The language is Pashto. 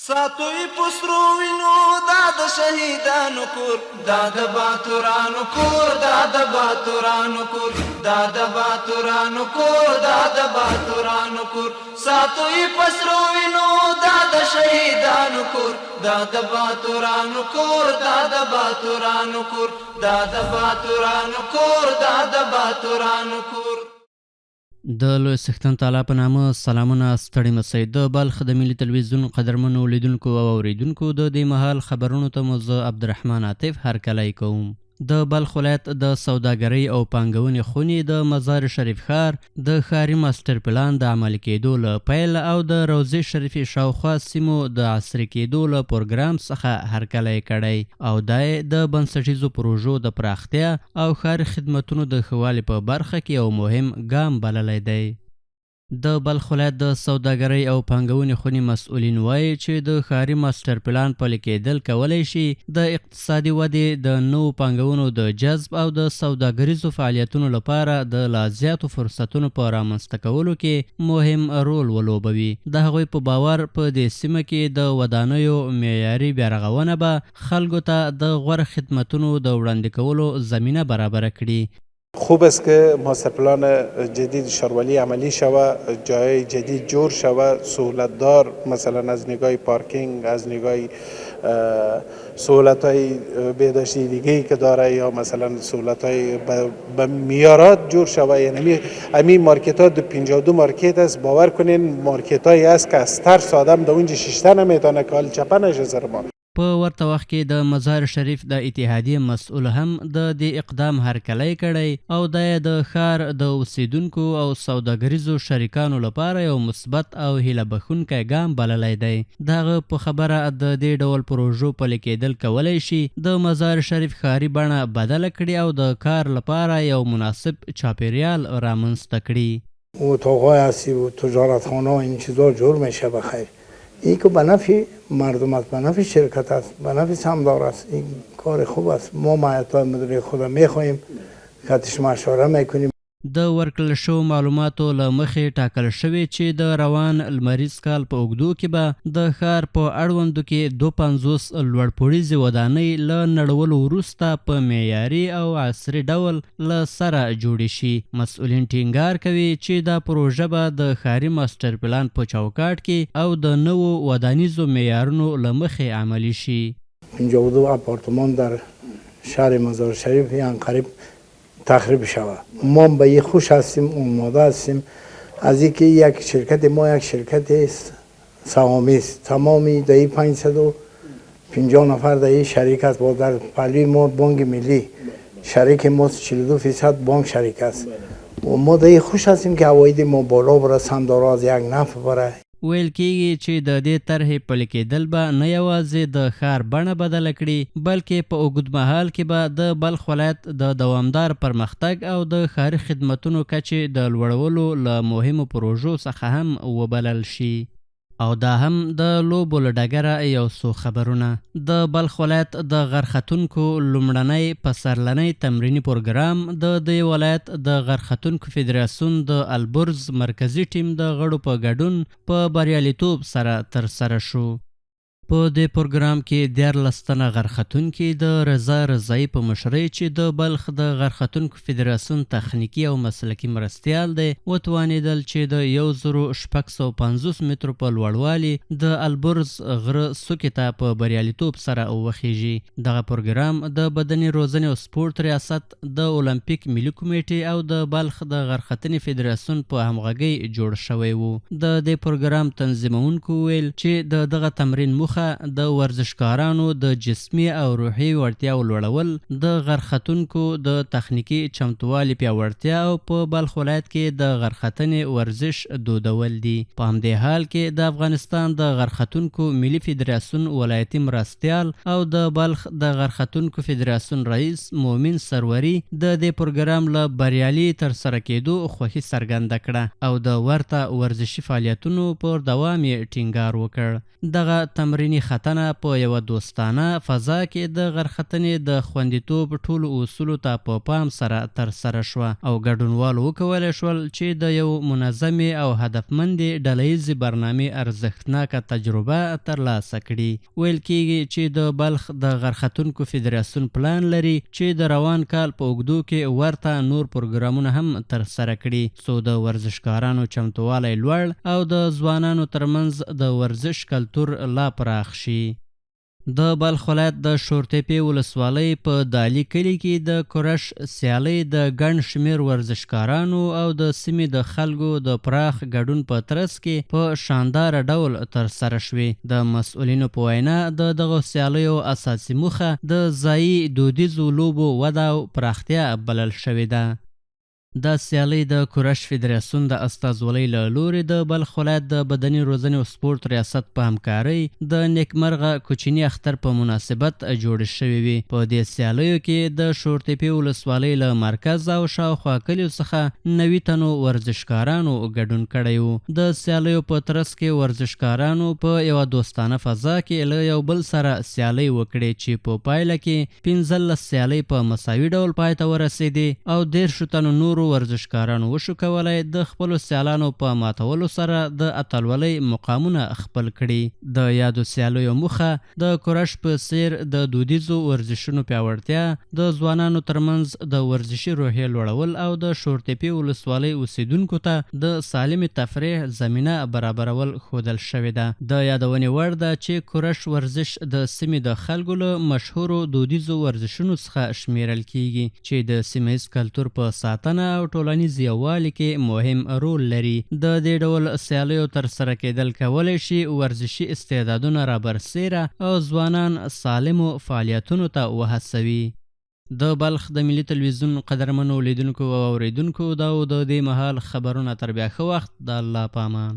ساتو یې په سرو وینو دا د شهیدانو کور، دا د باتورانو کور، دا د باتورانو کور، دا د باتورانو کور، دا د باتورانو کور. ساتو یې په سرو وینو دا د شهیدانو کور، دا د باتورانو کور، دا د باتورانو کور، دا د باتورانو کور، دا د باتورانو کور. د لوی څښتن تعالی په نامه سلامونه، ستړي مسئ. د بلخ د ملي تلویزیون قدرمنو لیدونکو او اوریدونکو، د دې مهال خبرونو ته مو زه عبدالرحمن عاطف هرکلی کوم. د بلخ ولایت د سوداګرۍ او پانګونې خونې د مزار شریف ښار د ښاري ماسټر پلان د عملي کېدو له پیل او د روضې شریفې شاوخوا سیمو د عصري کېدو له پروګرام څخه هرکلی کړی او دا یې د بنسټیزو پروژو د پراختیا او ښاري خدمتونو د ښه والي په برخه کې یو مهم ګام بللی دی. د بلخ ولایت د سوداګرۍ او پانګونې خونې مسؤلین وايي چې د ښاري ماسټر پلان پلي کېدل کولی شي د اقتصادي ودې، د نوو پانګونو د جذب او د سوداګریزو فعالیتونو لپاره د لا زیاتو فرصتونو په رامنځته کولو کې مهم رول ولوبوي. د هغوی په باور، په دې سیمه کې د ودانیو معیاري بیارغونه به خلکو ته د غوره خدمتونو د وړاندې کولو زمینه برابره کړي. خوب است که ماستر پلان جدید شاروالی عملی شوه، جای جدید جور شوه، سهولت دار، مثلا از نگاه پارکینگ، از نگاه سهولت های بهداشتی دیگه که داره یا مثلا سهولت های به معیارات جور شوه. یعنی امی مارکت ها 52 مارکت است، باور کنین مارکت های است که از ترس آدم در اونجا ششته نمیتونه که حال چپه نشه سر ما. په ورته وخت کې د مزار شریف د اتحادیې مسؤل هم د دې اقدام هرکلی کړی او دا یې د ښار د اوسېدونکو او سوداګریزو شریکانو لپاره یو مثبت او هیله بښونکی ګام بللی دی. د هغه په خبره، د دې ډول پروژو پلي کېدل کولی شي د مزار شریف ښاري بڼه بدله کړي او د کار لپاره یو مناسب چاپېریال رامنځته کړي. اتاقهای هستی و تجارتخانه و این چیزا جور میشه. بخیر، این که به نفع مردم است، به نفع شرکت است، به نفع سمدار است، این کار خوب است. ما معیت‌های مدیری خود میخواهیم کتش مشوره میکنیم. د ورکړل شوو معلوماتو له مخې، ټاکل شوې چې د روان لمریز کال په اوږدو کې به د ښار په اړوندو کې 52 لوړپوړیزې ودانۍ له نړولو وروسته په معیاري او عصري ډول له سره جوړې شي. مسؤلین ټینګار کوي چې دا پروژه به د ښاري ماسټر پلان په چوکاټ کې او د نوو ودانیزو معیارونو له مخې عملي شي. 52 آپارتمان در شهر مزار شریف یعنی قریب تخریب شود. ما به این خوش هستیم، آماده هستیم از اینکه یک شرکت ما یک شرکت سهامی است. تمامی در این 550 نفر در این شریک است. با در پهلوی ما بانک ملی شریک ما، 42% بانک شریک است و ما در این خوش هستیم که عواید ما بالا بره، سهامدارا از یک نفع بره. ویل کېږي چې د دې طرحې پلي کېدل به نه یوازې د ښار بڼه بدله کړي، بلکې په اوږدمهال کې به د بلخ ولایت د دوامدار پرمختګ او د ښاري خدمتونو کچې د لوړولو له مهمو پروژو څخه هم وبلل شي. او دا هم د لوبو له ډګره یو څو خبرونه. د بلخ ولایت د غرختونکو لومړنی پسرلنی تمریني پروګرام د دې ولایت د غرختونکو فدراسیون د البرز مرکزي ټیم د غړو په ګډون په بریالیتوب سره ترسره شو. په دې پروګرام کې 13 تنه غرختونکي د رضا رضایي په مشرۍ، چې د بلخ د غرختونکو فدراسیون تخنیکي او مسلکي مرستیال دی، وتوانېدل چې د 1650 مترو په لوړوالي د البرز غره څوکې ته په بریالیتوب سره وخیژي. دغه پروګرام د بدني روزنې او سپورت ریاست، د المپیک ملي کمېټې او د بلخ د غرختنې فدراسیون په همغږۍ جوړ شوی و. د دې پروګرام تنظیموونکو وویل چې د دغه تمرین موخه د ورزشکارانو د جسمي او روحي وړتیاوو لوړول، د غرختونکو د تخنیکي چمتووالي پیاوړتیا او په بلخ ولایت کې د غرختنې ورزش دودول دي. په همدې حال کې د افغانستان د غرختونکو ملي فدراسیون ولایتي مرستیال او د بلخ د غرختونکو فدراسیون رئیس مومن سروري د دې پروګرام له بریالي ترسره کېدو خوښي څرګنده کړه او د ورته ورزشي فعالیتونو پر دوام یې ټینګار وکړ. دغه تمریني تمریني ختنه په یوه دوستانه فضا کې د غرختنې د خوندیتوب ټولو اصولو ته په پام سره ترسره شوه او ګډونوالو وکولای شول چې د یو منظمې او هدفمندې ډله ییزې برنامې ارزښتناکه تجربه ترلاسه کړي. ویل کېږي چې د بلخ د غرختونکو فدراسیون پلان لري چې د روان کال په اوږدو کې ورته نور پروګرامونه هم ترسره کړي، څو د ورزشکارانو چمتووالی لوړ او د ځوانانو ترمنځ د ورزش کلتور لا پراخ شي. د بلخ ولایت د شورتېپې ولسوالۍ په دالي کلي کې د کورش سیالۍ د ګڼ شمېر ورزشکارانو او د سیمې د خلکو د پراخ ګډون په ترڅ کې په شانداره ډول ترسره شوې. د مسؤلینو په وینا، د دغو سیالیو اساسي موخه د ځايي دودیزو لوبو وده او پراختیا بلل شوې ده. دا سیالۍ د کورش فدراسیون د استازولۍ له لوري د بلخ ولایت د بدني روزنې او سپورت ریاست په همکارۍ د نیکمرغه کوچني اختر په مناسبت جوړې شوې وې. په دې سیالیو کې د شورتېپې ولسوالۍ له مرکز او شاوخوا کلیو څخه 90 تنو ورزشکارانو ګډون کړی و. د سیالیو په ترڅ کې ورزشکارانو په یوه دوستانه فضا کې له یو بل سره سیالۍ وکړې چې په پایله کې 15 سیالۍ په مساوي ډول پای ته ورسېدې او 30 تنو نورو ورزشکارانو وشو کولای د خپلو سیالانو په ماتولو سره د اتلولۍ مقامونه خپل کړي. د یادو سیالیو موخه د کورش په څېر د دودیزو ورزشونو پیاوړتیا، د ځوانانو ترمنځ د ورزشي روحیې لوړول او د شورتېپې ولسوالۍ اوسېدونکو ته د سالمې تفریح زمینه برابرول ښودل شوې ده. د یادونې وړ ده چې کورش ورزش د سیمې د خلکو له مشهورو دودیزو ورزشونو څخه شمیرل کیږي چې د سیمه ییز کلتور په ساتنه او ټولنیز یووالي کې مهم رول لري. د دې ډول سیالیو ترسره کېدل کولی شي ورزشي استعدادونه رابرسېره او ځوانان سالمو فعالیتونو ته وهڅوي. د بلخ د ملي تلویزیون قدرمنو لیدونکو او اوریدونکو، دا و د دې مهال خبرونه. تر بیا ښه وخت، د الله په امان.